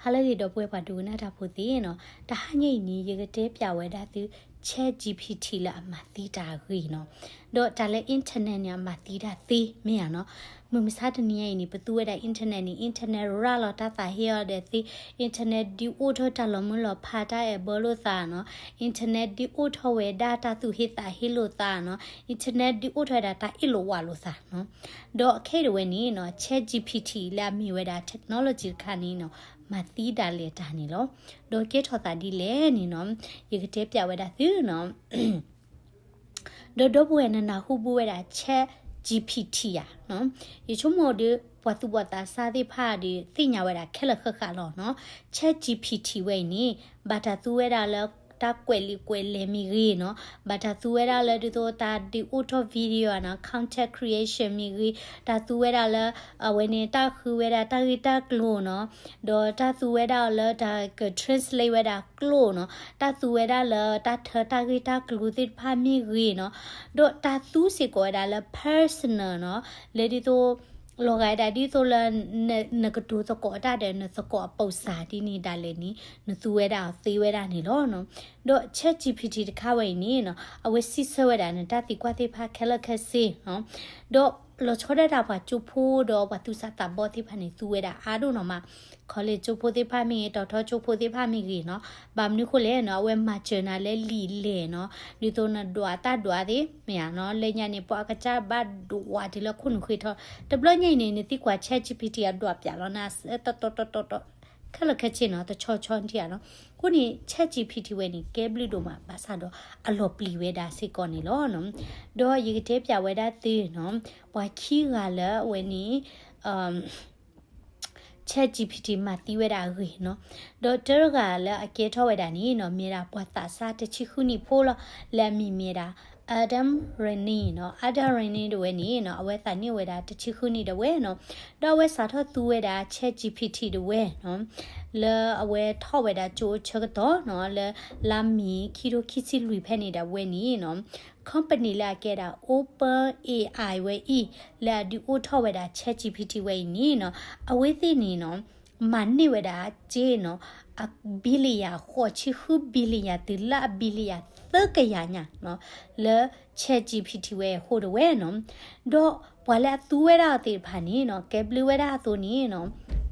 ဟါလၢအဂ့ၤ ဒီပုၢ်ဝဲၢ်ပှၤဒိကနၣ်တၢ်ဖိသ့ၣ်နီၤ, တဟါညါအံၤန့ၣ် ယကတဲပျးဝဲဒၣ်သု ChatGPT လၢအမၤသံတၢ်အဂ့ၢ်နီၤ, ဒီးတၢ်လၢ internet န့ၣ် အမၤသံတၢ်သ့မ့ၢ်ဧါနီၤ. မုၢ်မဆါတနံၤညါအံၤန့ၣ် ပသူဝဲဒၣ် internet န့ၣ် internet ရၤလီၤတၢ်သးဟ့အီၤဒီးသ့, internet ဒုးအိၣ်ထီၣ်တၢ်လီၤမုၢ်လီၤဖး တၢ်အဲၣ်ဘၢလိာ်သးနီၤ, internet ဒုးအိၣ်ထီၣ်ဝဲဒၣ်တၢ်သူၣ်ဟ့သးဟ့လိာ်သးနီၤ, internet ဒုးအိၣ်ထီၣ်ဝဲဒၣ်တၢ်အ့ၣ်လိာ်ဝးလိာ်သးနီၤ. ဒီးခဲအံၤတဝဲန့ၣ်နီၤ ChatGPT လၢအမ့ၢ်ဝဲဒၣ် technology တခါန့ၣ်နီၤ မၤသံဒၣ်လဲာ်တၢ်န့ၣ်လီၤ. ဒီးကဲထီၣ်သးဒ်လဲၣ်န့ၣ်နီၤ ယကတဲပျးဝဲဒၣ်သုနီၤ. ဒီးဒီပုၢ်ဝဲၢ်နနၢ်ဟူဘူးဝဲဒၣ် ChatGPT ဧါနီၤ. ယဆိကမိၣ်ဒီး ပှၤသူၣ်ဘီၣ်သးစၢ်သ့ၣ်တဖၣ်ဒီး သ့ၣ်ညါဝဲဒၣ်ခဲလၢာ်ဃၣ်ဃၣ်လီၤနီၤ. ChatGPT ဝဲအံၤန့ၣ် ဘၣ်တၢ်သူဝဲဒၣ်လၢ တၢ်ကွဲးလံာ်ကွဲးလဲၢ်မ့ၢ်ဂ့ၤနီၤ, ဘၣ်တၢ်သူဝဲဒၣ်လၢဒ်သိးတၢ်ဒုးအိၣ်ထီၣ် video နီၤ, content creation မ့ၢ်ဂ့ၤ, တၢ်သူဝဲဒၣ်လၢ အဝဲန့ၣ်တၢ်ဃုဝဲဒၣ်တၢ်ဂ့ၢ်တၢ်ကျိၤနီၤ, ဒီးတၢ်သူဝဲဒၣ်အီၤလၢတၢ်က translate ဝဲဒၣ်ကျိာ်နီၤ, တၢ်သူဝဲဒၣ်လၢတၢ်ထၢတၢ်ဂ့ၢ်တၢ်ကျိၤသ့ၣ်တဖၣ်မ့ၢ်ဂ့ၤနီၤ, ဒီးတၢ်သူစ့ၢ်ကီးဝဲဒၣ်လၢ personal နီၤ, လၢဒ်သိး လီၤဂာ်ဒၣ်ဒ်သိးလၢ နကတိၤသကိးတၢ်ဒီးနသကိးအပိာ်စၢ်ဒ်န့ၣ်ဒၣ်လဲာ်န့ၣ် နသူဝဲဒၣ်အီၤသ့ဝဲဒၣ်န့ၣ်လီၤနီၤ. ဒီး ChatGPT တခါဝဲအံၤန့ၣ်နီၤ အဝဲစံးဆၢဝဲဒၣ်နတၢ်သံကွၢ်သ့ၣ်တဖၣ်ခဲလၢာ်ခဲဆ့နီၤ, ဒီးလီၤဆီဒၣ်တၢ်ပှၤကၠိဖိဒီးပှၤသူၣ်စၢ်သးဘီၣ်သ့ၣ်တဖၣ်န့ၣ် သူဝဲဒၣ်အါဒိၣ်နီၤမး, college ကၠိဖိသ့ၣ်တဖၣ်မ့ၢ်ဂ့ၤ တီၤထီကၠိဖိသ့ၣ်တဖၣ်မ့ၢ်ဂ့ၤနီၤ, ဘၣ်မနုၤဃိလဲၣ်နီၤ အဝဲမၤစၢၤနၤလၢလံာ်လဲၢ်နီၤ, ဒ်သိးနဒွးတၢ်ဒွးသ့ၣ်မ့ၢ်ဧါနီၤ, လၢညါန့ၣ် ပှၤအကစၢ်ဘၣ်ဒွးတုၤလၢခိၣ်နူာ်ဃ့ထီ, တဘျီညါအံၤန့ၣ် နသံကွၢ် ChatGPT အဒွးပျးလီၤနၤ တီတီတီတီတီ ခဲလၢာ်ခဲဆ့နီၤ, တဆီဆီဒံးဧါနီၤ. အဃိန့ၣ် ChatGPT ဝဲန့ၣ် ကဲဘျုးဒိၣ်မးဘၣ်ဆၣ်ဒီး အလီၤပျံၤဝဲဒၣ်စ့ၢ်ကီးန့ၣ်လီၤနီၤ. ဒီးယကတဲပျးဝဲဒၣ်သုနီၤ ပှၤခံဂၤလၢအဝဲန့ၣ် ChatGPT မၤသံဝဲဒၣ်အဂ့ၢ်နီၤ, ဒီးတဂၤလၢအကဲထီၣ်ဝဲဒၣ်န့ၣ်နီၤ မ့ၢ်ဒၣ်ပှၤသးစၢ်တဆံဃုနံၣ်ဖိလီၤ, လၢအမံၤမ့ၢ်ဒၣ် Adam Rene နီၤ, Adam Rene တဝဲန့ၣ်နီၤ အဝဲသးန့ၢ်ဝဲဒၣ်တဆံဃုနံၣ်တဝဲနီၤ, ဒီးအဝဲစးထီၣ်သူဝဲဒၣ် ChatGPT တဝဲနီၤ, လၢအဝဲထီၣ်ဝဲဒၣ်ကၠိဆၢကတီၢ်နီၤ, လၢလါမ့ၤခံထိခံဆံလွံၢ်ဖဲန့ၣ်ဒၣ်ဝဲန့ၣ်နီၤ company လၢအကဲဒၣ် OpenAI ဝဲအံၤ လၢအဒုးအိၣ်ထီၣ်ဝဲဒၣ် ChatGPT ဝဲအံၤန့ၣ်နီၤ, အဝဲသ့ၣ်န့ၣ်နီၤ မၤန့ၢ်ဝဲဒၣ်စ့နီၤ အ billion ဃိးဆံဃု billion တုၤလၢအ billion သၢကယၤညါနီၤ, လၢ ChatGPT ဝဲအဃိတဝဲနီၤ, ဒီးပှၤလၢအသူဝဲဒၣ်အီၤသ့ၣ်တဖၣ်န့ၣ်နီၤ ကဲဘျုးဝဲဒၣ်အသိးန့ၣ်နီၤ,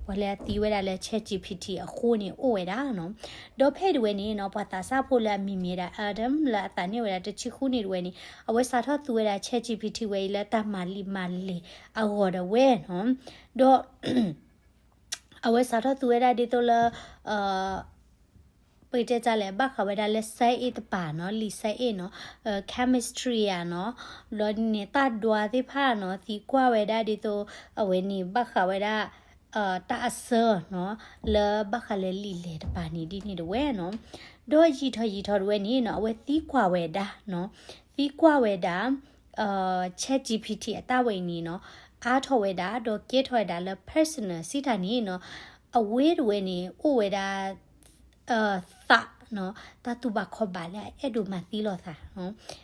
ပှၤလၢအသံဝဲဒၣ်လၢ ChatGPT အဃိန့ၣ်အိၣ်ဝဲဒၣ်နီၤ, ဒီးဖဲအံၤတဝဲန့ၣ်နီၤ ပှၤသးစၢ်ဖိလၢအမံၤမ့ၢ်ဒၣ် Adam လၢအသးန့ၢ်ဝဲဒၣ်တဆံဃုနံၣ်တဝဲန့ၣ် အဝဲစးထီၣ်သူဝဲဒၣ် ChatGPT ဝဲအံၤလၢတၢ်မၤလံာ်မၤလဲၢ်အဂီၢ်တဝဲနီၤ, ဒီး အဝဲစးထီၣ်သူဝဲဒၣ်ဒ်သိးလၢ ပကတဲတၢ်လဲၣ် ဘၣ်ဃးဝဲဒၣ်လၢ science တပၤနီၤ, လံာ် science နီၤ, chemistry ဧါနီၤ, ဘျီဒ်န့ၣ် တၢ်ဒွးသ့ၣ်တဖၣ်နီၤ သံကွၢ်ဝဲဒၣ်ဒ်သိး အဝဲန့ၣ် ဘၣ်ဃးဝဲဒၣ် တၢ်အစၢနီၤ လၢဘၣ်ဃးလၢလံာ်လဲၢ်တပၤန့ၣ်ဒ်န့ၣ်တဝဲနီၤ, ဒီးယံာ်ထီၣ်ယံာ်ထီၣ်တဝဲန့ၣ်နီၤ အဝဲသံကွၢ်ဝဲဒၣ်နီၤ, သံကွၢ်ဝဲဒၣ် ChatGPT အတၢ်ဝဲအံၤန့ၣ်နီၤ အါထီၣ်ဝဲဒၣ် ဒီးကဲထီၣ်ဝဲဒၣ်လၢ personal စံးတၢ်န့ၣ်နီၤ, အဝဲတဝဲန့ၣ် အိၣ်ဝဲဒၣ် သးနီၤ, တၢ်တူၢ်ဘၣ်ခီၣ်ဘၣ်လၢအအဲၣ်ဒိးမၤသံလိာ်သး,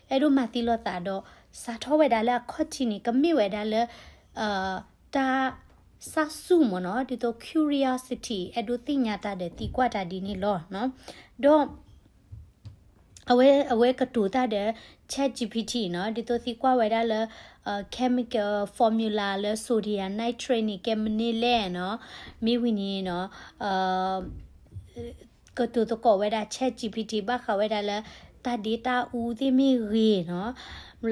အဲၣ်ဒိးမၤသံလိာ်သးဒီး စးထီၣ်ဝဲဒၣ်လၢအခီၣ်ထံးန့ၣ် ကမ့ၢ်ဝဲဒၣ်လၢ တၢ်စၢ်ဆူၣ်မ့ၢ်နီၤ, ဒ်သိး curiosity အဲၣ်ဒိးသ့ၣ်ညါတၢ်ဒီးသံကွၢ်တၢ်ဒ်န့ၣ်လီၤ. ဒီး အဝဲ အဝဲကတိၤတၢ်ဒီး ChatGPT နီၤ, ဒ်သိးသံကွၢ်ဝဲဒၣ်လၢ chemical formula လၢ sodium nitrate န့ၣ် ကဲမနုၤလဲၣ်နီၤ, မ့ၢ်ဝံၤန့ၣ်နီၤ ကတိၤသကိးဝဲဒၣ် ChatGPT ဘၣ်ဃးဝဲဒၣ်လၢ တၢ်ဒ့တၢ်အူသ့ၣ်မ့ၢ်ဂ့ၤနီၤ,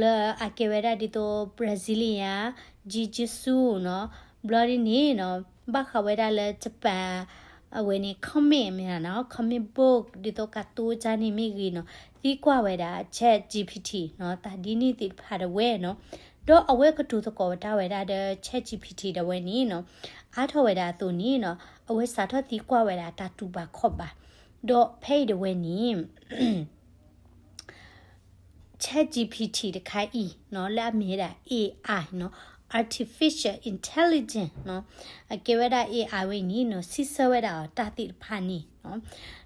လၢအကဲဝဲဒၣ်ဒ်သိး Brazilian Jiu-Jitsu နီၤ, ဘျီဒ်န့ၣ်နီၤ ဘၣ်ဃးဝဲဒၣ်လၢ Japan အဝဲန့ၣ် comic မ့ၢ်နီၤ, comic book ဒ်သိး cartoon န့ၣ်မ့ၢ်ဂ့ၤနီၤ, သံကွၢ်ဝဲဒၣ် ChatGPT နီၤ, တၢ်ဒ်န့ၣ်သ့ၣ်တဖၣ်ဒၣ်ဝဲနီၤ, ဒီးအဝဲကတိၤသကိးဝဲတၢ်ဝဲဒၣ်ဒီး ChatGPT ဒၣ်ဝဲန့ၣ်နီၤ, အါထီၣ်ဝဲဒၣ်အသိးန့ၣ်နီၤ, အဝဲစးထီၣ်သံကွၢ်ဝဲဒၣ်တၢ်တူၢ်ဘၣ်ခီၣ်ဘၣ်, ဒီးဖဲအံၤဒၣ်ဝဲန့ၣ် ChatGPT တခါအံၤနီၤ လၢအမ့ၢ်ဝဲဒၣ် AI နီၤ, artificial intelligence နီၤ, အကဲဝဲဒၣ် AI ဝဲအံၤန့ၣ်နီၤ စံးဆၢဝဲဒၣ်အီၤတၢ်သ့ၣ်တဖၣ်န့ၣ်နီၤ,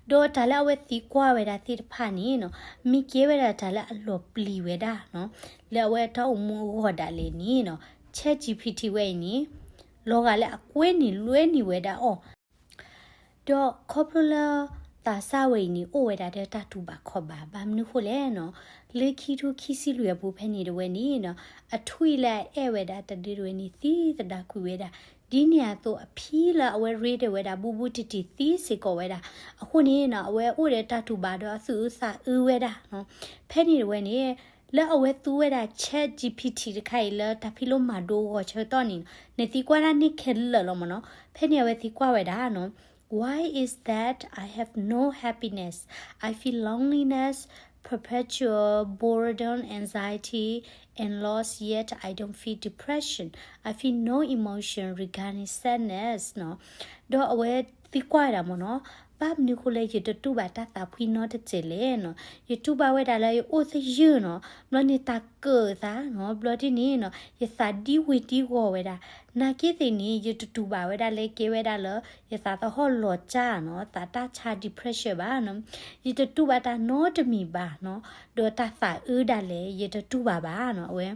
ဒီးတၢ်လၢအဝဲသံကွၢ်ဝဲဒၣ်သ့ၣ်တဖၣ်န့ၣ်နီၤ မ့ၢ်ကဲဝဲဒၣ်တၢ်လၢအလီၤပျံၤဝဲဒၣ်နီၤ, လၢအဝဲတၢ်အိၣ်မူအဂီၢ်ဒၣ်လဲာ်န့ၣ်နီၤ, ChatGPT ဝဲအံၤန့ၣ် လီၤဂာ်လၢအကွဲန့ၢ်လွဲန့ၢ်ဝဲဒၣ်အီၤ ဒီးခီဖျိလၢ သးစၢ်ဝဲအံၤန့ၣ် အိၣ်ဝဲဒၣ်ဒီးတၢ်တူၢ်ဘၣ်ခီၣ်ဘၣ် ဘၣ်မနုၤဃိလဲၣ်နီၤ, လၢခံထူခံဆံလွံၢ်အပူၤဖဲန့ၣ်တဝဲန့ၣ်နီၤ, အထွံၣ်လၢအအဲၣ်ဝဲဒၣ်တဒုတဝဲန့ၣ် သံသဒၣ်ကွံာ်ဝဲဒၣ်, ဒ်န့ၣ်အသိးအဖံလၢအဝဲရ့ဒၢးဝဲဒၣ်ဘူးဘူးတံၢ်တံၢ်သံစ့ၢ်ကီးဝဲဒၣ်, အဃိန့ၣ်နီၤ အဝဲအိၣ်ဒီးတၢ်တူၢ်ဘၣ်ဒီးအသူၣ်အုးသးအုးဝဲဒၣ်နီၤ, ဖဲန့ၣ်တဝဲန့ၣ် လၢအဝဲသူဝဲဒၣ် ChatGPT တခါအံၤလၢတၢ်ဖံးလိမၤဒိအဂီၢ်ဆၢကတီၢ်န့ၣ်နီၤ, နသံကွၢ်တၢ်န့ၣ်ခဲလၢာ်လီၤမ့ၢ်နီၤ, ဖဲန့ၣ်အဝဲသံကွၢ်ဝဲဒၣ်နီၤ, Why is that I have no happiness? I feel loneliness, perpetual boredom, anxiety, and loss, yet I don't feel depression. I feel no emotion regarding sadness နီၤ, ဒီးအဝဲသံကွၢ်ဝဲဒၣ်မ့ၢ်နီၤ, ဘၣ်မနုၤဃိလၢယတတူၢ်ဘၣ်တၢ်သးဖှံနီတစဲးလဲၣ်နီၤ, ယတူၢ်ဘၣ်ဝဲဒၣ်လၢယအိၣ်သယုၢ်နီၤ, ဘျီန့ၣ်တၢ်ကၢၣ်သးနီၤ, ဘျီဒ်န့ၣ်နီၤ ယသးဒံဝ့ၤဒံဂီၤဝဲဒၣ်, နာ်က့သ့ၣ်န့ၣ် ယတတူၢ်ဘၣ်ဝဲဒၣ်လၢကဲဝဲဒၣ်လၢ ယသးသဟီၣ်လီၤကၢ်နီၤ, သးတၢ်ဆါ depression ဘၣ်နီၤ, ယတတူၢ်ဘၣ်တၢ်နီတမံၤဘၣ်နီၤ, ဒီးတၢ်သးအုးဒၣ်လဲာ် ယတတူၢ်ဘၣ်ဘၣ်နီၤ, အဝဲ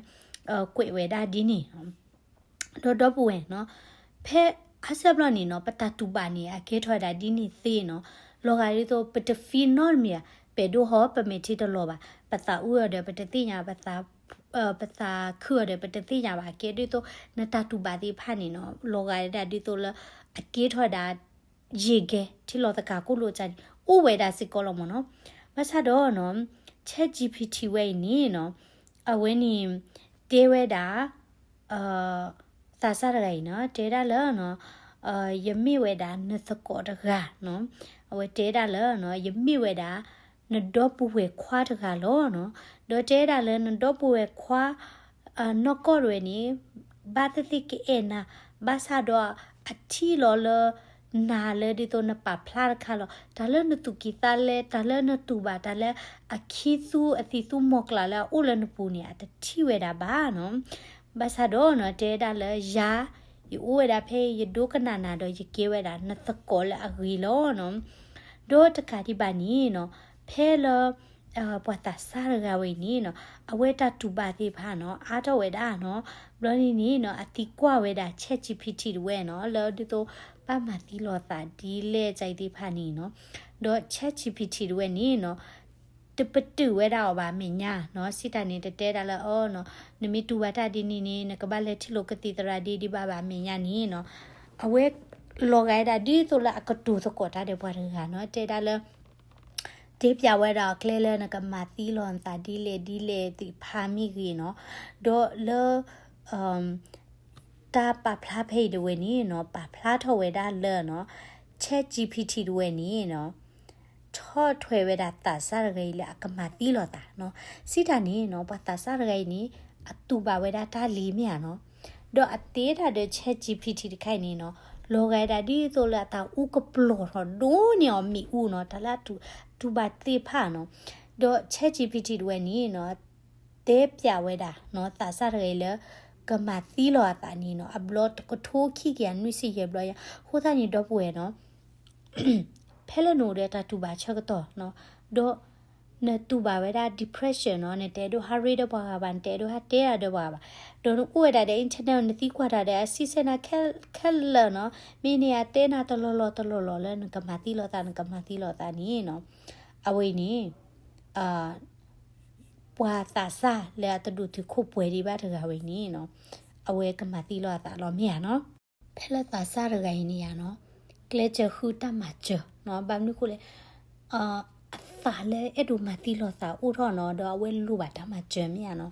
ကွဲးဝဲဒၣ်ဒ်န့ၣ် ဒီးဒီပုၢ်ဝဲၢ်နီၤ, ဖဲအါစၢ်ဘျီန့ၣ်နီၤ ပတၢ်တူၢ်ဘၣ်န့ၣ် အကဲထီၣ်ဝဲဒၣ်ဒ်န့ၣ်သ့နီၤ, လီၤဂာ်ဒ်သိး ပတ feel နီတမံၤဘၣ်, ပဒိၣ်ဟီၣ်ပမဲာ်ထံတလီၤဘၣ်, ပသးအုးအီၤဒီးပတသ့ၣ်ညါ, ပသးခုအီၤဒီးပတသ့ၣ်ညါဘၣ်, ကဲဒ်သိး နတၢ်တူၢ်ဘၣ်သ့ၣ်တဖၣ်န့ၣ်နီၤ လီၤဂာ်ဒၣ်ဒ်သိးလၢ အကဲထီၣ်ဝဲဒၣ် ယ့ၢ်ကဲ ထံလီၤသကၤကိၣ်လိာ်ကၢ်န့ၣ် အိၣ်ဝဲဒၣ်စ့ၢ်ကီးလီၤမ့ၢ်နီၤ, ဘၣ်ဆၣ်ဒီးနီၤ ChatGPT ဝဲအံၤန့ၣ်နီၤ အဝဲန့ၣ် တဲဝဲဒၣ် သးစၢ်တဂၤအံၤနီၤ တဲဒၣ်လၢ ယမ့ၢ်ဝဲဒၣ်နသကိးတဂၤနီၤ, အဝဲတဲဒၣ်လၢ ယမ့ၢ်ဝဲဒၣ် နဒီပုၢ်ဝဲၢ်ခွါတဂၤလီၤနီၤ, ဒီးတဲဒၣ်လၢနဒီပုၢ်ဝဲၢ်ခွါ နီၢ်ကီၢ်တဝဲန့ၣ် ဘၣ်သ့ၣ်သ့ၣ်ကအဲၣ်နၤ, ဘၣ်ဆၣ်ဒီးအထံၣ်လီၤလၢ နၤလၢဒ်သိးနပာ်ဖျါတခါလီၤ, တၢ်လၢနသူၣ်ကံၢ်သးလဲ တၢ်လၢနတူၢ်ဘၣ် တၢ်လၢအခံသူအသံၣ်သူမီၤကျၢ်လၢအအိၣ်လၢနပူၤန့ၣ် အတထံၣ်ဝဲဒၣ်ဘၣ်နီၤ, ဘၣ်ဆၣ်ဒီးနီၤ တဲဒၣ်လၢယၤ ယအိၣ်ဝဲဒၣ်ဖဲ ယဒိကနၣ်နၤဒီး ယကဲဝဲဒၣ်နသကိးလၢအဂ့ၤလီၤနီၤ, ဒီးတကးဒံးဘၣ်န့ၣ်နီၤ ဖဲလၢ ပှၤသးစၢ်တဂၤဝဲအံၤန့ၣ်နီၤ အဝဲတၢ်တူၢ်ဘၣ်သ့ၣ်တဖၣ်နီၤ အါထီၣ်ဝဲဒၣ်နီၤ, ဘျီန့ၣ်န့ၣ်နီၤ အသံကွၢ်ဝဲဒၣ် ChatGPT တဝဲနီၤ လၢဒ်သိး ဘၣ်မၤသံလီၤသးဒ်လဲၣ်ကၢ်အံၤသ့ၣ်တဖၣ်န့ၣ်နီၤ, ဒီး ChatGPT တဝဲန့ၣ်နီၤ တပတုာ်ဝဲဒၣ်အီၤဘၣ်အမဲာ်ညါနီၤ, စံးတၢ်န့ၣ် တတဲဒၣ်လၢအီၤနီၤ နမ့ၢ်တူၢ်ဘၣ်တၢ်ဒ်န့ၣ်န့ၣ် နကဘၣ်လဲၤထံၣ်လိာ်ကသံၣ်သရၣ်ဒ်ဒ်ဘၣ်ဘၣ်အမဲာ်ညါန့ၣ်နီၤ, အဝဲလီၤဂာ်ဝဲဒၣ်ဒ်သိးလၢအကတိၤသကိးတၢ်ဒီးပှၤတဂၤနီၤ, တဲဒၣ်လၢ တဲပၠးဝဲဒၣ်အီၤကျဲလၢနကမၤသံလီၤနသးဒ်လဲၣ်ဒ်လဲၣ်သ့ၣ်တဖၣ်မ့ၢ်ဂ့ၤနီၤ, ဒီးလၢ တၢ်ပာ်ဖျါဖဲအံၤတဝဲန့ၣ်နီၤ ပာ်ဖျါထီၣ်ဝဲဒၣ်လၢနီၤ ChatGPT တဝဲန့ၣ်နီၤ ထီၣ်ထွဲဝဲဒၣ်သးစၢ်တဂၤအံၤလၢအကမၤသံလီၤသးနီၤ, စံးတၢ်န့ၣ်နီၤ ပှၤသးစၢ်တဂၤအံၤန့ၣ် အတူၢ်ဘၣ်ဝဲဒၣ်တၢ်လံၤမ့ၢ်ဧါနီၤ, ဒီးအတဲဒၣ်ဒီး ChatGPT တခါအံၤန့ၣ်နီၤ လီၤဂာ်ဒၣ်ဒ်သိးလၢအတၢ်အူကပျီၤထီၣ်ဒိၣ်န့ၢ်အီၤမ့ၣ်အူနီၤ တၢ်လၢအတူၢ်ဘၣ်သ့ၣ်တဖၣ်နီၤ, ဒီး ChatGPT တဝဲန့ၣ်နီၤ တဲပၠးဝဲဒၣ်နီၤ သးစၢ်တဂၤအံၤလၢ ကမၤသံလီၤအသးန့ၣ်နီၤ အဘျီတကထိခံကယၤနွံဆံယဲၢ်ဘျီယါ, အဃိသတးန့ၣ် ဒီပုၢ်ဝဲၢ်နီၤ ဖဲလၢနအိၣ်ဒီးတၢ်တူၢ်ဘၣ်ဆၢကတီၢ်နီၤ, ဒီးနတူၢ်ဘၣ်ဝဲဒၣ် depression နီၤ, နတအဲၣ်ဒိးဟးရ့ဒီးပှၤဂၤဘၣ်, နတအဲၣ်ဒိးဟးတဲတၢ်ဒီးပှၤဂၤဘၣ်, ဒီးနအိၣ်ဝဲဒၣ်ဒီး internet နသံကွၢ်တၢ်ဒီး အစံးဆၢနၤခဲလၢာ်နီၤ, မ့ၢ်န့ၢ်အတဲနၤတလီၢ်လီၢ်တလီၢ်လီၢ်လၢနကမၤသံလီၤသး နကမၤသံလီၤသးန့ၣ်နီၤ, အဝဲအံၤန့ၣ် ပှၤသးစၢ်လၢအတဒိၣ်တုာ်ခိၣ်ပှဲၤဒံးဘၣ်တဂၤဝဲအံၤန့ၣ်နီၤ, အဝဲကမၤသံလီၤအသးလီၤမ့ၢ်ဧါနီၤ, ဖဲလၢသးစၢ်တဂၤအံၤန့ၣ်ယါနီၤ, ကျဲးစၢးဃုတၢ်မၤစၢၤနီၤ, ဘၣ်မနုၤဃိလဲၣ် အသးလၢအဲၣ်ဒိးမၤသံလီၤသးအိၣ်ထီၣ်နီၤ, ဒီးအဝဲလိၣ်ဘၣ်တၢ်မၤစၢၤမ့ၢ်ဧါနီၤ,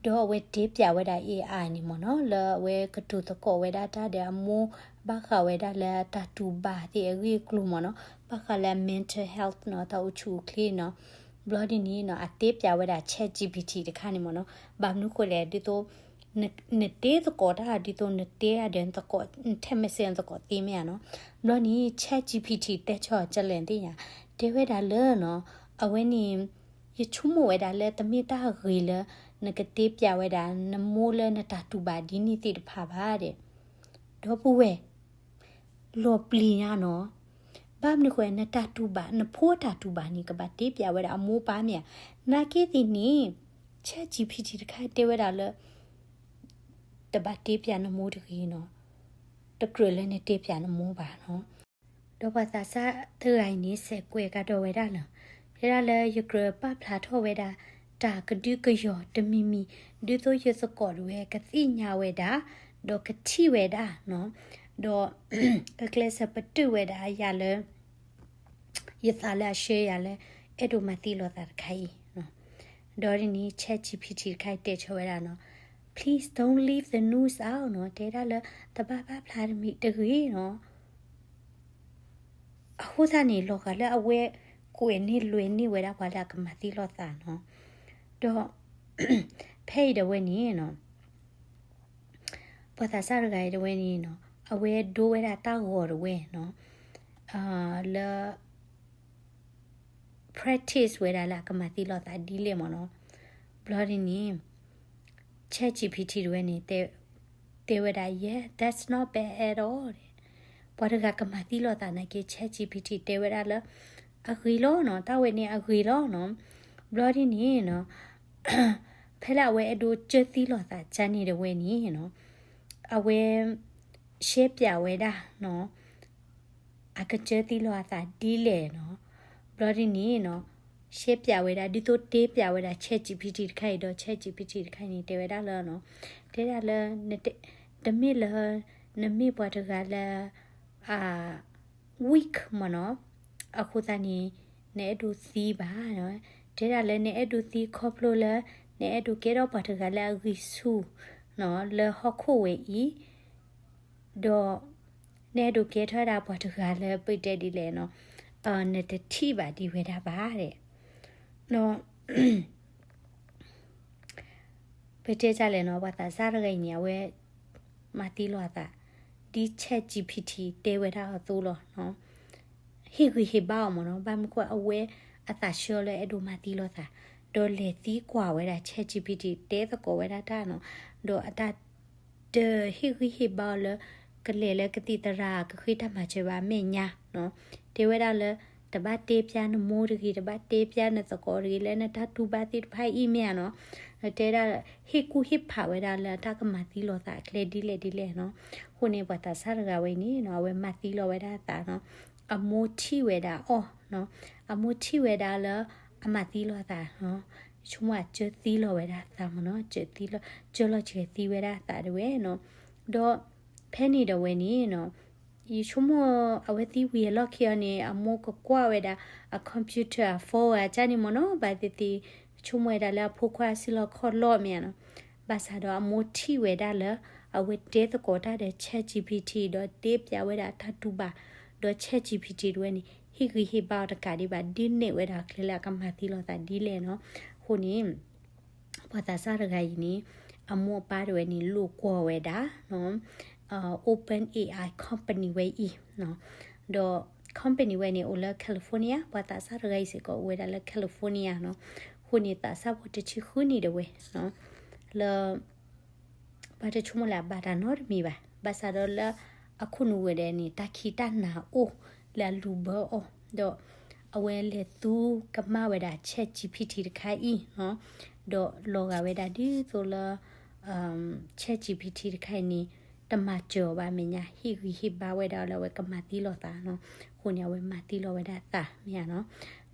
ဒီးအဝဲတဲပၠးဝဲဒၣ် AI န့ၣ်မ့ၢ်နီၤ, လၢအဝဲကတိၤသကိးဝဲဒၣ်တၢ်ဒီးအမိၢ် ဘၣ်ဃးဝဲဒၣ်လၢတၢ်တူၢ်ဘၣ်သ့ၣ်အဂ့ၢ်အကျိၤမ့ၢ်နီၤ, ဘၣ်ဃးလၢ mental health နီၤ, တၢ်အိၣ်ဆူၣ်အိၣ်ချ့နီၤ, ဘျီဒ်န့ၣ်နီၤ အတဲပၠးဝဲဒၣ် ChatGPT တခါန့ၣ်မ့ၢ်နီၤ, ဘၣ်မနုၤဃိလဲၣ် ဒ်သိး နတဲသကိးတၢ်ဒ်သိးနတဲတၢ်ဒီးနသကိး နထဲ message နသကိးသ့မ့ၢ်ဧါနီၤ, ဘျီန့ၣ် ChatGPT တဲဆၢအီၤကလဲၣ်သ့ၣ်ညါ, တဲဝဲဒၣ်လၢနီၤ, အဝဲန့ၣ် ယဆိကမိၣ်ဝဲဒၣ်လၢတမ့ၢ်တၢ်ဂ့ၤလၢ နကတဲပၠးဝဲဒၣ် နမိၢ်လၢနတၢ်တူၢ်ဘၣ်ဒ်န့ၣ်သ့ၣ်တဖၣ်ဘၣ်ဒီး, ဒီပုၢ်ဝဲၢ် လီၤပျံၤညါနီၤ, ဘၣ်မနုၤဃိ နတၢ်တူၢ်ဘၣ် နဖိတၢ်တူၢ်ဘၣ်န့ၣ် ကဘၣ်တဲပၠးဝဲဒၣ်အမိၢ်ပၢ်မ့ၢ်ဧါ, နာ်က့သ့ၣ်န့ၣ် ChatGPT တခါတဲဝဲဒၣ်လၢ တဘၣ်တဲပၠးနမိၢ်တဂ့ၤနီၤ, တကြၢးလၢနတဲပၠးနမိၢ်ဘၣ်နီၤ. ဒီးပှၤသးစၢ်တဂၤအံၤန့ၣ် စဲးကွဲးကဒီးဝဲဒၣ်လီၤ. တဲဒၣ်လၢယကြၢးပာ်ဖျါထီၣ်ဝဲဒၣ် တၢ်ကဒုကယီၤတမံၤမံၤ ဒ်သိးယသကိးတဝဲကသ့ၣ်ညါဝဲဒၣ်, ဒီးကထံၣ်ဝဲဒၣ်နီၤ, ဒီးကကျဲးစၢးပတုာ်ဝဲဒၣ်ယၤလၢ ယသးလၢအဆှၢယၤလၢ အဲၣ်ဒိးမၤသံလိာ်သးတခါအံၤနီၤ. ဒီးဒ်န့ၣ် ChatGPT တခါအံၤတဲဆၢဝဲဒၣ်နီၤ, Please don't leave the news out နီၤ, တဲဒၣ်လၢ တဘၣ်ပာ်ဖျါတမံၤတဂ့ၤနီၤ. အဃိသတးန့ၣ် လီၤဂာ်လၢအဝဲကွဲးန့ၢ်လွဲန့ၢ်ဝဲဒၣ်ပှၤလၢအကမၤသံလိာ်သးနီၤ. ဒီး ဖဲအံၤဒၣ်ဝဲန့ၣ်နီၤ, ပှၤသးစၢ်တဂၤအံၤဒၣ်ဝဲန့ၣ်နီၤ, အဝဲဒိဝဲဒၣ်တၢ်ဂီၤဒၣ်ဝဲနီၤ, လၢ practice ဝဲဒၣ်လၢအကမၤသံလိာ်သးဒ်လဲၣ်မ့ၢ်နီၤ. ဘျီဒ်န့ၣ် ChatGPT ဒၣ်ဝဲန့ၣ် တဲဝဲဒၣ် Yeah, that's not bad at all ပှၤတဂၤကမၤသံလိာ်သးနာ်က့ ChatGPT တဲဝဲဒၣ်လၢ အဂ့ၤလီၤနီၤ, တၢ်ဝဲန့ၣ်အဂ့ၤလီၤနီၤ. ဘျီဒ်န့ၣ်နီၤ, ဖဲလၢအဝဲအဲၣ်ဒိးကၢသံလိာ်သးကန့ၣ်ဒၣ်ဝဲန့ၣ်နီၤ, အဝဲ ရှဲပၠးဝဲဒၣ်နီၤ, အကကၢသံလိာ်အသးဒ်လဲၣ်နီၤ. ဘျီဒ်န့ၣ်နီၤ, ရှဲပၠးဝဲဒၣ် ဒ်သိးတဲပၠးဝဲဒၣ် ChatGPT တခါအံၤဒီး ChatGPT တခါအံၤန့ၣ် တဲဝဲဒၣ်လၢနီၤ, တဲဒၣ်လၢ တမ့ၢ်လၢ နမ့ၢ်ပှၤတဂၤလၢ အ weak မ့ၢ်နီၤ, အဃိသတးန့ၣ် နအဲၣ်ဒိးသံဘၣ်နီၤ, တဲဒၣ်လၢနအဲၣ်ဒိးသံခီဖျိလၢ နအဲၣ်ဒိးကဲထီၣ်ပှၤတဂၤလၢအဂံၢ်ဆူၣ်နီၤ လၢဟီၣ်ခိၣ်ဝဲအံၤ, ဒီး နအဲၣ်ဒိးကဲထီၣ်ဒၣ်ပှၤတဂၤလၢပတဲဒ်လဲၣ်နီၤ, နတထံၣ်ဘၣ်ဒံးဝဲဒၣ်ဘၣ်ဒဲး ဒီး ပတဲဒ်လဲၣ်နီၤ, ပှၤသးစၢ်တဂၤအံၤန့ၣ် အဝဲ မၤသံလိာ်အသး ဒ် ChatGPT တဲဝဲဒၣ်အသိးလီၤ. ဟ့ၣ်ဂံၢ်ဟ့ၣ်ဘါအီၤမ့ၢ်နီၤ, ဘၣ်မနုၤဃိအဝဲအသးဆှၢလၢအဲၣ်ဒိးမၤသံလိာ်သး, ဒီးလဲၤသံကွၢ်ဝဲဒၣ် ChatGPT တဲသကိးဝဲဒၣ်တၢ်နီၤ, ဒီးအတၢ် တဟ့ၣ်ဂံၢ်ဟ့ၣ်ဘါအီၤလၢ ကလဲၤလၢကသံၣ်သရၣ်ကဃ့တၢ်မၤစၢၤဘၣ်အမဲာ်ညါနီၤ, တဲဝဲဒၣ်လၢ တဘၣ်တဲပၠးနမိၢ်တဂ့ၤ, တဘၣ်တဲပၠးနသကိးတဂ့ၤ လၢနတၢ်တူၢ်ဘၣ်သ့ၣ်တဖၣ်အံၤမ့ၢ်ဧါနီၤ, တဲဒၣ် ဟ့ၣ်ကူၣ်ဟ့ၣ်ဖးဝဲဒၣ်လၢအတၢ်ကမၤသံလိာ်သးအကျဲဒ်လဲၣ်ဒ်လဲၣ်နီၤ. အဃိန့ၣ် ပှၤသးစၢ်တဂၤဝဲအံၤန့ၣ်နီၤ, အဝဲမၤသံလိာ်ဝဲဒၣ်အသးနီၤ, အမိၢ်ထံၣ်ဝဲဒၣ်အီၤနီၤ, အမိၢ်ထံၣ်ဝဲဒၣ်လၢ အမၤသံလိာ်အသးနီၤ, ဆိကမိၣ်အကၢသံလိာ်ဝဲဒၣ်အသးမ့ၢ်နီၤ, ကၢသံလိာ်ကၢသံဝဲဒၣ်အသးဒၣ်ဝဲနီၤ. ဒီးဖဲန့ၣ်ဒၣ်ဝဲန့ၣ်နီၤ, ယဆိကမိၣ်အဝဲသံဝံၤအလီၢ်ခံအီၤန့ၣ် အမိၢ်ကကွၢ်ဝဲဒၣ် အ computer အ phone အကၢန့ၣ်မ့ၢ်နီၤ, ဘၣ်သ့ၣ်သ့ၣ် ဆိကမိၣ်ဝဲဒၣ်လၢအဖိခွါအစုလီၢ်ခီၣ်လီၢ်မ့ၢ်ဧါနီၤ, ဘၣ်ဆၣ်ဒီးအမိၢ်ထံၣ်ဝဲဒၣ်လၢ အဝဲတဲသကိးတၢ်ဒီး ChatGPT ဒီးတဲပၠးဝဲဒၣ်အတၢ်တူၢ်ဘၣ်, ဒီး ChatGPT ဒၣ်ဝဲန့ၣ် ဟ့ၣ်ဂံၢ်ဟ့ၣ်ဘါအီၤတကးဒံးဘၣ်, ဒုးနဲၣ်ဝဲဒၣ်အကျဲလၢအကမၤသံလိာ်သးဒ်လဲၣ်နီၤ. အဃိန့ၣ် ပှၤသးစၢ်တဂၤအံၤန့ၣ် အမိၢ်အပၢ်ဒၣ်ဝဲန့ၣ် လိာ်ကွီၢ်ဝဲဒၣ် OpenAI company ဝဲအံၤ, ဒီး company ဝဲန့ၣ် အိၣ်လၢ California, ပှၤသးစၢ်တဂၤအံၤစ့ၢ်ကီးအိၣ်ဝဲဒၣ်လၢ California နီၤ. အဃိန့ၣ် သးစၢ်ဖိတဆံဃုနံၣ်ဒၣ်ဝဲ လၢ ပှၤတဆိကမိၣ်လၢအဘၣ်တၢ်နီတမံၤဘၣ်, ဘၣ်ဆၣ်ဒီးလၢအခိၣ်နူာ်ဝဲဒၣ်န့ၣ် တၢ်ခံးတၢ်နၤအိၣ်လၢအလူၤဘၢအီၤ, ဒီးအဝဲလဲၤသူကမၣ်ဝဲဒၣ် ChatGPT တခါအံၤနီၤ, ဒီးလီၤဂာ်ဝဲဒၣ်ဒ်သိးလၢ ChatGPT တခါအံၤန့ၣ် တမၤစၢၤအီၤဘၣ် မဲာ်ညါ ဟ့ၣ်ဂံၢ်ဟ့ၣ်ဘါဝဲဒၣ်လၢအဝဲကမၤသံလီၤသးနီၤ, အဃိန့ၣ် အဝဲမၤသံလီၤဝဲဒၣ်သး မ့ၢ်ဧါနီၤ,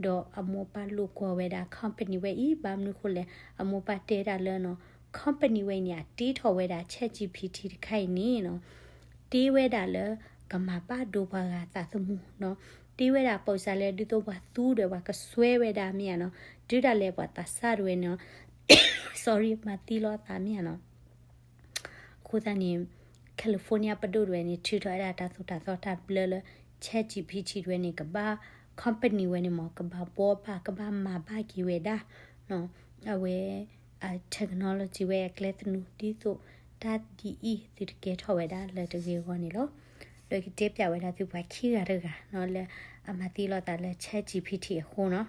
ဒီးအမိၢ်ပၢ်လိာ်ကွီၢ်ဝဲဒၣ် company ဝဲအံၤ ဘၣ်မနုၤဃိလဲၣ်, အမိၢ်ပၢ်တဲဒၣ်လၢနီၤ company ဝဲအံၤန့ၣ် အတ့ထီၣ်ဝဲဒၣ် ChatGPT တခါအံၤန့ၣ်နီၤ, တ့ဝဲဒၣ်လၢကမၤဘၣ်ဒိပှၤဂၤသးသမူနီၤ, တ့ဝဲဒၣ်ပိာ်စၢၤလၢဒ်သိးပှၤသူဒီးပှၤကစွဲဝဲဒၣ် မ့ၢ်ဧါနီၤ, တုၤဒၣ်လဲာ်ပှၤသးစၢ်ဒၣ်ဝဲန့ၣ် sorry မၤသံလီၤသး မ့ၢ်ဧါနီၤ. အဃိသတးန့ၣ် California ပဒိၣ်ဒၣ်ဝဲန့ၣ် ထုးထီၣ်ဝဲဒၣ်တၢ်သိၣ်တၢ်သီတၢ်ဘျၢလၢ ChatGPT ဒၣ်ဝဲန့ၣ် ကဘၣ် company ဝဲန့ၣ်မ့ၢ် ကဘၣ်ဘှီဘၣ် ကဘၣ်မၤဘၣ်က့ၤဝဲဒၣ် အဝဲ technology ဝဲအကျဲသနူ ဒ်သိးတၢ်ဒ်အံၤ သုတကဲထီၣ်ဝဲဒၣ်လၢတဂ့ၤအဂီၢ်န့ၣ်လီၤ. ဒီးကတဲပၠးဝဲဒၣ်သုပှၤခံဂၤတဂၤနီၤ လၢအမၤသံလီၤသးလၢ ChatGPT အဃိနီၤ.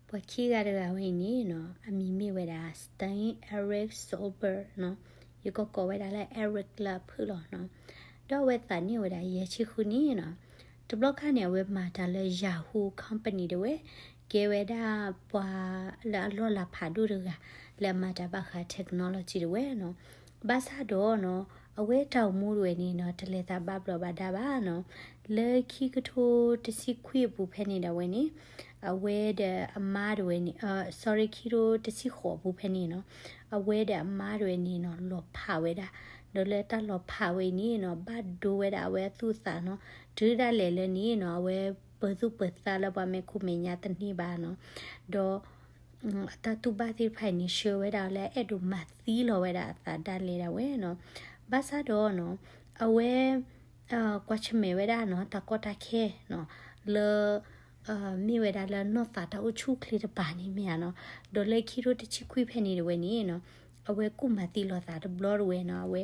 ပှၤခံဂၤတဂၤဝဲအံၤန့ၣ်နီၤ အမံၤမ့ၢ်ဝဲဒၣ် Stein Erikson Solberg နီၤ, ယကကိးဝဲဒၣ်လၢ Eric လၢအဖုၣ်လီၤနီၤ. ဒီးအဝဲသးန့ၢ်ဝဲဒၣ်ယဲၢ်ဆံဃုနံၣ်နီၤ. တဘျီခါန့ၣ် အဝဲမၤတၢ်လၢ Yahoo company ဒၣ်ဝဲ, ကဲဝဲဒၣ်ပှၤလၢအလီၢ်လၤဖးဒိၣ်တဂၤ လၢအမၤတၢ်ဘၣ်ဃး technology ဒၣ်ဝဲနီၤ. ဘၣ်ဆၣ်ဒီးနီၤ အဝဲတၢ်အိၣ်မူတဝဲန့ၣ်နီၤ တလဲၤသးဘၣ်ဘျီးဘၣ်ဒါဘၣ်နီၤ. လၢခံကထိတဆံခွံအပူၤဖဲန့ၣ်ဒၣ်ဝဲန့ၣ် အဝဲဒီးအမါတဝဲန့ၣ် sorry ခံကထိတဆံဃိးအပူၤဖဲန့ၣ်နီၤ အဝဲဒီးအမါတဝဲန့ၣ်နီၤ လီၤဖးဝဲဒၣ်. ဒီးလၢတၢ်လီၤဖးဝဲအံၤန့ၣ်နီၤ ဘၣ်ဒိဝဲဒၣ်အဝဲအသူၣ်အသးနီၤ. တုၤဒၣ်လဲာ်လၢန့ၣ်နီၤ အဝဲပၢၤသူၣ်ပၢၤသးလၢပှၤမဲာ်ခိၣ်မဲာ်ညါတန့ၢ်ဘၣ်နီၤ. ဒီး အတၢ်တူၢ်ဘၣ်သ့ၣ်တဖၣ်အံၤန့ၣ် ဆှၢဝဲဒၣ်လၢအဲၣ်ဒိးမၤသံလီၤဝဲဒၣ်အသးဒၣ်လဲာ်ဒၣ်ဝဲနီၤ. ဘၣ်ဆၣ်ဒီးနီၤ အဝဲ ကွၢ်ဆၢၣ်မဲာ်ဝဲဒၣ်နီၤ တၢ်ကီတၢ်ခဲနီၤ လၢ မ့ၢ်ဝဲဒၣ်လၢနီၢ်သးတၢ်အိၣ်ဆူၣ်အိၣ်ချ့တပၤန့ၣ်မ့ၢ်ဧါနီၤ. ဒီးလၢခံကထိတဆံခွံဖဲန့ၣ်တဝဲန့ၣ်နီၤ အဝဲကူၣ်မၤသံလီၤသးတဘျီတဝဲနီၤ အဝဲ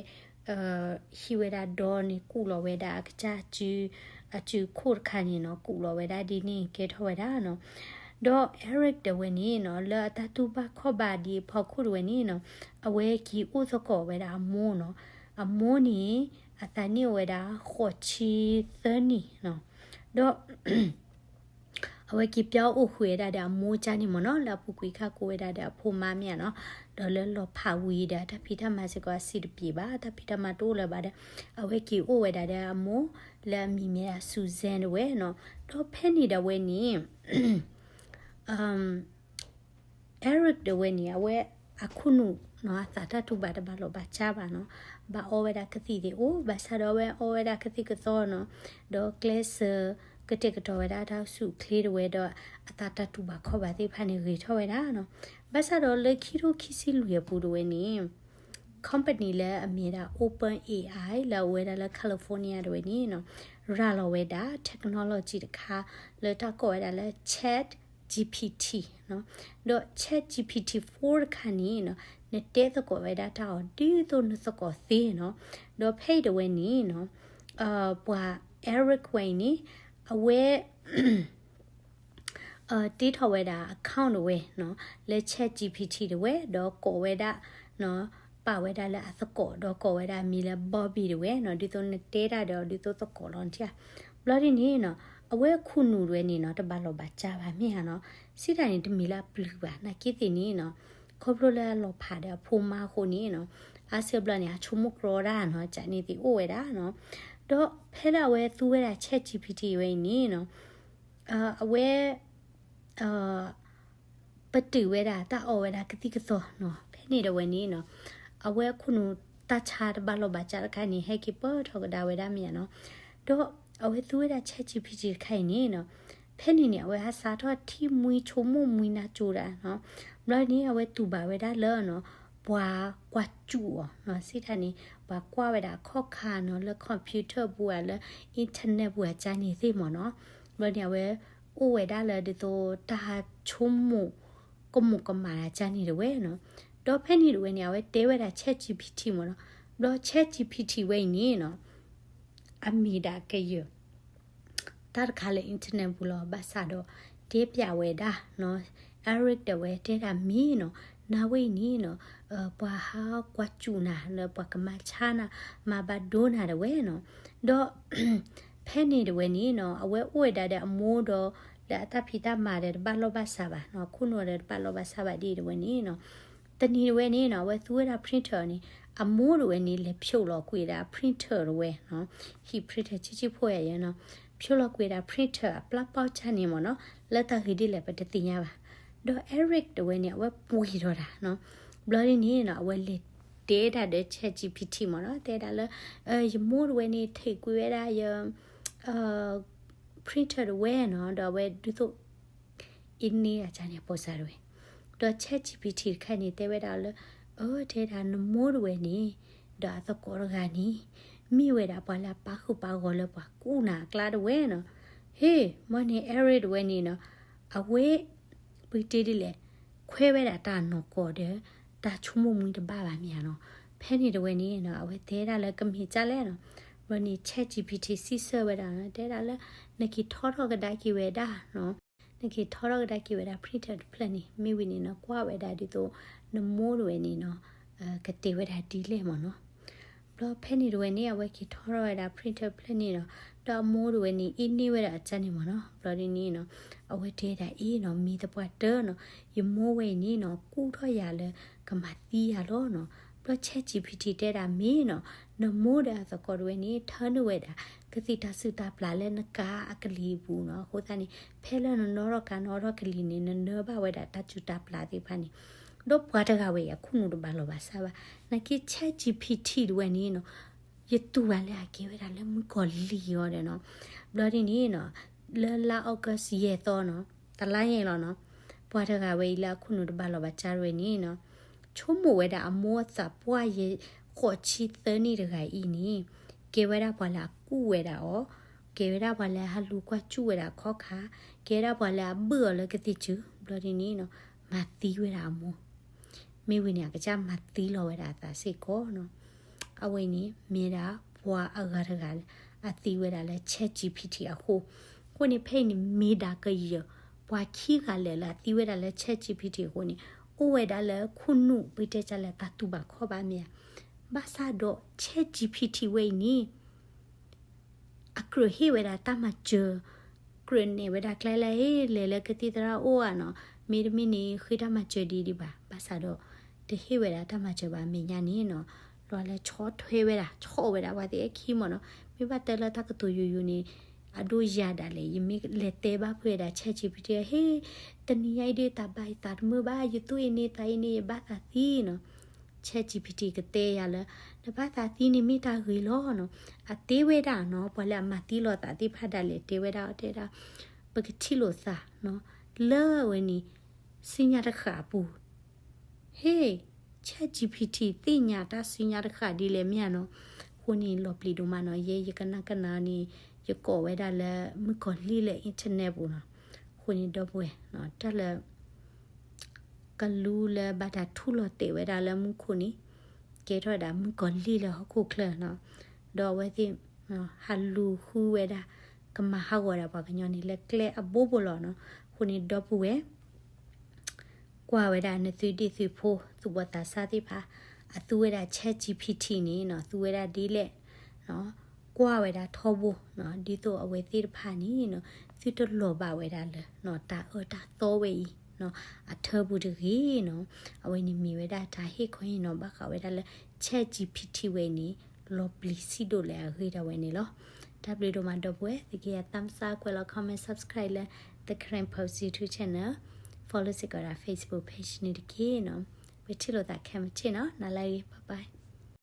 ဟံးဝဲဒၣ်ဒီန့ၣ် ကူၣ်လီၤဝဲဒၣ်အကစၢ်စု အစုခိၣ်တခါန့ၣ်နီၤ ကူၣ်လီၤဝဲဒၣ်ဒ်န့ၣ်ကဲထီၣ်ဝဲဒၣ်နီၤ. ဒီး Eric တဝဲန့ၣ်နီၤ လၢအတၢ်တူၢ်ဘၣ်ခီၣ်ဘၣ်ဒံးအဖီခိၣ်တဝဲန့ၣ်နီၤ အဝဲက့ၤအိၣ်သကိးဝဲဒၣ်အမိၢ်နီၤ. အမိၢ်န့ၣ် အသးနံၣ်အိၣ်ဝဲဒၣ်ဃိးဆံသၢနံၣ်နီၤ. ဒီး အဝဲက့ၤပၠီအိၣ်ဃုာ်ဝဲဒၣ်ဒီးအမိၢ်ကၢ်န့ၣ်မ့ၢ်နီၤ လၢအပူၤကွံာ်ခါကိးဝဲဒၣ်ဒီးအဖိမါမ့ၢ်ဧါနီၤ. ဒီးလၢလီၤဖးဝံၤဒီး တၢ်ဖံးတၢ်မၤစ့ၢ်ကီးအဆင်တပြေဘၣ် တၢ်ဖံးတၢ်မၤတအိၣ်လၢၤဘၣ်ဒီး အဝဲက့ၤအိၣ်ဝဲဒၣ်ဒီးအမိၢ် လၢအမံၤမ့ၢ်ဒၣ် Suzanne တဝဲနီၤ. ဒီးဖဲန့ၣ်ဒၣ်ဝဲန့ၣ် Eric တဝဲန့ၣ် အဝဲအခိၣ်နူာ်နီၤ အသးတၢ်တူၢ်ဘၣ်တဘၣ်လီၤဘၣ်စၢ်ဘၣ်နီၤ. ဘၣ်အီဝဲဒၣ်ကသံၣ်သ့ၣ်အိၣ် ဘၣ်ဆၣ်ဒီးအဝဲအီဝဲဒၣ်ကသံၣ်ကသီနီၤ. ဒီးကျဲးစၢးကတဲာ်ကတီၤဝဲဒၣ်တၢ်အိၣ်ဆူၣ်အိၣ်ချ့တဝဲဒီး အသးတၢ်တူၢ်ဘၣ်ခီၣ်ဘၣ်သ့ၣ်တဖၣ်န့ၣ် ဂ့ၤထီၣ်ဝဲဒၣ်နီၤ. ဘၣ်ဆၣ်ဒီးလၢခံကထိခံဆံလွံၢ်အပူၤတဝဲန့ၣ် company လၢအမ့ၢ်ဒၣ် OpenAI လၢအအိၣ်ဝဲဒၣ်လၢ California တဝဲန့ၣ်နီၤ ရၤလီၤဝဲဒၣ် technology တခါ လၢတၢ်ကိးဝဲဒၣ်လၢ ChatGPT နီၤ. ဒီး ChatGPT four တခါန့ၣ်နီၤ နတဲသကိးဝဲဒၣ်တၢ်အီၤဒ်သိးနသကိးသ့နီၤ. ဒီးဖဲအံၤတဝဲန့ၣ်နီၤ ပှၤ Eric ဝဲအံၤန့ၣ် အဝဲ တ့ထီၣ်ဝဲဒၣ် account တဝဲနီၤ လၢ ChatGPT တဝဲ ဒီးကိးဝဲဒၣ် ပာ်ဝဲဒၣ်လၢအသကိး ဒီးကိးဝဲဒၣ်အမံၤလၢ Bobby တဝဲနီၤ. ဒ်သိးနတဲတၢ်ဒီး ဒ်သိးသကိးလီၤနထံၣ်ဧါ. ဘျီဒ်န့ၣ်နီၤ အဝဲခိၣ်နူာ်တဝဲန့ၣ်နီၤ တဘၣ်လီၤဘၣ်စၢ်ဘၣ်မ့ၢ်ဧါနီၤ. စံးတၢ်န့ၣ် တမ့ၢ်လၢအပျုၤဘၣ် နာ်က့သ့ၣ်န့ၣ်နီၤ ခီဖျိလၢအလီၤဖးဒီးအဖိမါအဃိန့ၣ်နီၤ အါစုဘျီန့ၣ် အဆိကမိၣ်ကြီဒၣ်နီၤ ကန့ၣ်သ့ၣ်အိၣ်ဝဲဒၣ်နီၤ. ဒီးဖဲလၢအဝဲသူဝဲဒၣ် ChatGPT ဝဲအံၤန့ၣ်နီၤ အဝဲ ပတုာ်ဝဲဒၣ်တၢ်အီဝဲဒၣ်ကသံၣ်ကသီနီၤ. ဖဲန့ၣ်ဒီးဝဲန့ၣ်နီၤ အဝဲခိၣ်နူာ်တၢ်ဆါတဘၣ်လီၤဘၣ်စၢ်တခါန့ၣ် ဟဲက့ၤပၢၢ်ထီၣ်ကဒါဝဲဒၣ်မ့ၢ်ဧါနီၤ. ဒီးအဝဲသူဝဲဒၣ် ChatGPT တခါအံၤန့ၣ်နီၤ ဖဲန့ၣ်န့ၣ် အဝဲဟးစးထီၣ်ထံၣ်မှံဆိကမိၣ်မှံနၢ်ကၠိဒၣ်နီၤ. ဘျီန့ၣ် အဝဲတူၢ်ဘၣ်ဝဲဒၣ်လၢနီၤ ပှၤကွၢ်စူၣ်အီၤနီၤ စံးတၢ်န့ၣ် ပှၤကွၢ်ဝဲဒၣ်အခီၣ်ခါနီၤ လၢ computer ပူၤဧါ လၢ internet ပူၤဧါ ကန့ၣ်သ့ၣ်မ့ၢ်နီၤ. ဘျီန့ၣ် အဝဲအိၣ်ဝဲဒၣ်လၢဒ်သိးတၢ်ဟးဆိကမိၣ် ကမူးကမၣ်ဒၣ်ကန့ၣ်တဝဲနီၤ. ဒီးဖဲန့ၣ်တဝဲန့ၣ် အဝဲတဲဝဲဒၣ် ChatGPT မ့ၢ်နီၤ. ဘျီ ChatGPT ဝဲအံၤန့ၣ်နီၤ အမ့ၢ်ဒၣ်ကယၢၤ တၢ်တခါလၢ internet ပူၤလီၤ. ဘၣ်ဆၣ်ဒီး တဲပျးဝဲဒၣ်နီၤ Eric တဝဲတဲဒၣ်မ့ၢ်နီၤ နၤဝဲအံၤန့ၣ်နီၤ ပှၤဟးကွၢ်စူၣ်နၤ လၢပှၤကမၤဆါနၤ မၤဘၣ်ဒိနၤတဝဲနီၤ. ဒီး ဖဲန့ၣ်တဝဲန့ၣ်နီၤ အဝဲအိၣ်ဝဲဒၣ်ဒီးအမိၢ်ဒီး လၢအတၢ်ဖံးတၢ်မၤဒီးတဘၣ်လီၢ်ဘၣ်စးဘၣ်နီၤ ခိၣ်နူာ်ဒီးတဘၣ်လီၢ်ဘၣ်စးဘၣ်ဒ်တဝဲန့ၣ်နီၤ တနံၤတဝဲန့ၣ်နီၤ အဝဲသူဝဲဒၣ် printer န့ၣ် အမိၢ်တဝဲန့ၣ် လဲၤဖျိးလီၤကွံာ်ဒၣ် printer တဝဲနီၤ ဟံၣ် printer ဆံးဆံးဖိယၤယဲနီၤ ဖျိးလီၤကွံာ်ဒၣ် printer အပျၢ်ပီၢ်ကၢ်န့ၣ်မ့ၢ်နီၤ လၢတၢ်ဂ့ၢ်ဒ်လဲၣ်ပတသ့ၣ်ညါဘၣ်. ဒီး Eric တဝဲန့ၣ် အဝဲပှ့ၤထီၣ်တၢ်နီၤ ဘျီဒ်န့ၣ်နီၤ အဝဲလဲၤတဲဒၣ်ဒီး ChatGPT မ့ၢ်နီၤ တဲဒၣ်လၢ ယမိၢ်တဝဲန့ၣ် ထံးကွံာ်ဝဲဒၣ်ယ printer တဝဲနီၤ ဒီးအဝဲဒ်သိး အ့န့ၢ်အကန့ၣ် ပိစါတဝဲ ဒီး ChatGPT တခါန့ၣ် တဲဝဲဒၣ်လၢ အၢ တဲဒၣ်နမိၢ်တဝဲန့ၣ် ဒီးအသကိးတဂၤန့ၣ် မ့ၢ်ဝဲဒၣ်ပှၤလၢအပာ်ဃုာ်ပာ်ဂီၤလၢပှၤကူၣ်နၤအကျါတဝဲနီၤ. ဟ့ၣ် မ့ၢ်န့ၣ် Eric တဝဲန့ၣ်နီၤ အဝဲ ပကတဲဒ်လဲၣ် ခွဲးဝဲဒၣ်တၢ်နီၢ်ကီၢ်ဒီး တၢ်ဆိကမိၣ်မှံတဘၣ်ဘၣ်မ့ၢ်ဧါနီၤ. ဖဲန့ၣ်တဝဲန့ၣ်နီၤ အဝဲတဲဒၣ်လၢကမ့ၢ်ကၢ်လဲၣ်နီၤ. ဘျီန့ၣ် ChatGPT စံးဆၢဝဲဒၣ်နီၤ တဲဒၣ်လၢ နက့ၤထီထီၣ်ကဒါက့ၤဝဲဒၣ်နီၤ နက့ၤထီထီၣ်ကဒါက့ၤဝဲဒၣ် printer တဖျၢၣ်န့ၣ် မ့ၢ်ဝံၤန့ၣ်နီၤ ကွၢ်ဝဲဒၣ်ဒ်သိး နမိၢ်တဝဲန့ၣ်နီၤ ကတဲဝဲဒၣ်ဒ်လဲၣ်မ့ၢ်နီၤ. ဘျီဖဲန့ၣ်တဝဲန့ၣ် အဝဲက့ၤထီထီၣ်ဝဲဒၣ် printer တဖျၢၣ်န့ၣ်နီၤ ဒီးအမိၢ်တဝဲန့ၣ် အ့န့ၢ်ဝဲဒၣ်အကန့ၣ်မ့ၢ်နီၤ. ဘျီဒ်န့ၣ်နီၤ အဝဲတဲဒၣ်အ့နီၤ မ့ၢ်သပှၢ်တၢၢ်နီၤ ယမိၢ်ဝဲအံၤန့ၣ်နီၤ ကူၣ်ထီၣ်ယၤလၢကမၤသံယၤလီၤနီၤ. ဘျီ ChatGPT တဲဒၣ်မ့ၢ်နီၤ နမိၢ်ဒီးအသကိးတဝဲန့ၣ် ထၢနုာ်ဝဲဒၣ် ကသံၣ်တၢ်စုၣ်တၢ်ပျၢ်လၢနကါအကလံၤအပူၤနီၤ. အဃိသတးန့ၣ် ဖဲလၢနနီၣ်ထီၣ်ကါနီၣ်ထီၣ်ကလံၤန့ၣ် နနၢဘၣ်ဝဲဒၣ်တၢ်စုၣ်တၢ်ပျၢ်သ့ၣ်တဖၣ်န့ၣ်, ဒီးပှၤတဂၤဝဲအံၤအခိၣ်နူာ်တဘၣ်လီၤဘၣ်စးဘၣ်. နာ်က့ ChatGPT တဝဲန့ၣ်နီၤ, ယတူၢ်ဘၣ်လၢအကဲဝဲဒၣ်လၢမုၣ်ကီၤလံၢ်အီၤဒီးနီၤ, ဘျီဒ်န့ၣ်နီၤ, လၢလါ August ယဲၢ်သီနီၤ, တလါယဲၢ်လီၤနီၤ, ပှၤတဂၤဝဲအံၤလၢအခိၣ်နူာ်တဘၣ်လီၤဘၣ်စးတဝဲန့ၣ်နီၤ, ဆိကမိၣ်ဝဲဒၣ်အမိၢ်အသးပှၢ်ယဲၢ် ဃိးဆံသၢနံၣ်တဂၤအံၤန့ၣ်, ကဲဝဲဒၣ်ပှၤလၢအကူၣ်ဝဲဒၣ်အီၤ, ကဲဝဲဒၣ်ပှၤလၢအဟးလူၤကွၢ်စူၣ်ဝဲဒၣ်အခီၣ်ခါ, ကဲဝဲဒၣ်ပှၤလၢအဘုၣ်အီၤလၢကသံၣ်စုၤ, ဘျီဒ်န့ၣ်နီၤ, မၤသံဝဲဒၣ်အမိၢ်. မ့ၢ်ဝံၤန့ၣ် အကစၢ်မၤသံလီၤဝဲဒၣ်အသးစ့ၢ်ကီးနီၤ. အဝဲန့ၣ်မ့ၢ်ဒၣ်ပှၤအဂၤတဂၤလၢ အသံဝဲဒၣ်လၢ ChatGPT အဃိ, အဃိန့ၣ် ဖဲအံၤန့ၣ်မ့ၢ်ဒၣ်ကယဲၢ် ပှၤခံဂၤလၢာ်လၢအသံဝဲဒၣ်လၢ ChatGPT အဃိန့ၣ်, အိၣ်ဝဲဒၣ်လၢခိၣ်နူာ် ပတဲတၢ်လၢတၢ်တူၢ်ဘၣ်ခီၣ်ဘၣ်မ့ၢ်ဧါ. ဘၣ်ဆၣ်ဒီး ChatGPT ဝဲအံၤန့ၣ် အကြၢးဟ့ၣ်ဝဲဒၣ်တၢ်မၤစၢၤ, ကြၢးနဲၣ်ဝဲဒၣ်ကျဲလၢ ဟ့ၣ်လဲၤလၢကသံၣ်သရၣ်အိၣ်ဧါနီၤ, မ့တမ့ၢ်န့ၣ် ဃ့တၢ်မၤစၢၤဒ်ဒံးဘၣ်. ဘၣ်ဆၣ်ဒီး တဟ့ၣ်ဝဲဒၣ်တၢ်မၤစၢၤဘၣ် အမဲာ်ညါန့ၣ်နီၤ, လီၤလၢဆီၣ်ထွဲဝဲဒၣ်, ဆီၣ်ဝဲဒၣ်ပှၤသ့ၣ်အခံမ့ၢ်နီၤ. မ့ၢ်ဘၣ်တဲလၢတၢ်ကတိၤယိယိန့ၣ် အဒိယၤဒၣ်လဲာ်, ယမ့ၢ်လဲၤတဲဘၣ်ဖုးဝဲဒၣ် ChatGPT ဟ့ၣ်, တနံၤညါအံၤဒ်တၢ်ဘၣ်ယသးတမုာ်ဘၣ်, ယသူၣ်အ့န့သးအ့န့ ယဘၣ်သးသံနီၤ. ChatGPT ကတဲယၤလၢ နဘၣ်သးသံန့ၣ်မ့ၢ်တၢ်ဂ့ၤလီၤနီၤ. အတဲဝဲဒၣ်နီၤ, ပှၤလၢအမၤသံလီၤသးသ့ၣ်တဖၣ်ဒၣ်လဲာ် တဲဝဲဒၣ်အီၤတဲဒၣ်, ပကထံၣ်လိာ်သးနီၤ, လၢအဝဲန့ၣ် စုညါတဃၣ်အပူၤ, ဟ့ၣ်, ChatGPT သ့ၣ်ညါတၢ်စုညါတဃၣ်ဒ်လဲၣ်မ့ၢ်ဧါနီၤ. အဃိန့ၣ် လီၤပျံၤဒိၣ်မးနီၤ, ယဲယကနၣ်ကနၣ်န့ၣ် ယကိးဝဲဒၣ်လၢမုၣ်ကီၤလံၢ်လၢ internet ပူၤနီၤ. အဃိန့ၣ် ဒီပုၢ်ဝဲၢ်, တၢ်လၢ ကလူလၢဘၣ်တၢ်ထူလီၤတဲာ်ဝဲဒၣ်လၢမူခိၣ်န့ၣ်, ကဲထီၣ်ဝဲဒၣ်မုၣ်ကီၤလံၢ်လၢဟီၣ်ခိၣ်ချၢနီၤ. ဒီးအဝဲသ့ၣ် ဟးလူၤဃုဝဲဒၣ် ကမၤဟးဂီၤဒၣ်ပှၤကညီန့ၣ် လၢကျဲအဘိဘိလီၤနီၤ. အဃိန့ၣ် ဒီပုၢ်ဝဲၢ် ကွၢ်ဝဲဒၣ်နသုဒ့ၣ်သုဖိ သူၣ်ဘီၣ်သးစၢ်သ့ၣ်တဖၣ် အသူဝဲဒၣ် ChatGPT န့ၣ်နီၤ, သူဝဲဒၣ်ဒ်လဲၣ်, ကွၢ်ဝဲဒၣ်ထီဘိနီၤ, ဒ်သိးအဝဲသ့ၣ်တဖၣ်န့ၣ်နီၤ သုတလီၤဘၣ်ဝဲဒၣ်လၢ တၢ်အၢတၢ်သီဝဲအံၤ အထၢပူၤတဂ့ၤနီၤ. အဝဲန့ၣ်မ့ၢ်ဝဲဒၣ်တၢ်ဟ့ၣ်ခီဟ့ၣ်နီၤဘၣ်ဃးဝဲဒၣ်လၢ ChatGPT ဝဲအံၤန့ၣ် လီၤပျံၤဆံးဒိၣ်လၢအဂ့ၢ်ဒၣ်ဝဲန့ၣ်လီၤ. တၢ်ဘျုးဒိၣ်မး ဒီပုၢ်ဝဲၢ်, သုကယၤသးမစၢ် ကွဲးလီၤ comment, subscribe လၢ The Karen Post YouTube channel, follow စ့ၢ်ကီးဒၣ် Facebook page န့ၣ်တက့ၢ်နီၤ. ပထံၣ်လိာ်သးခဲမုၢ်ဆ့ၣ်နီၤ, နၤလၢအဂ့ၤ, bye bye.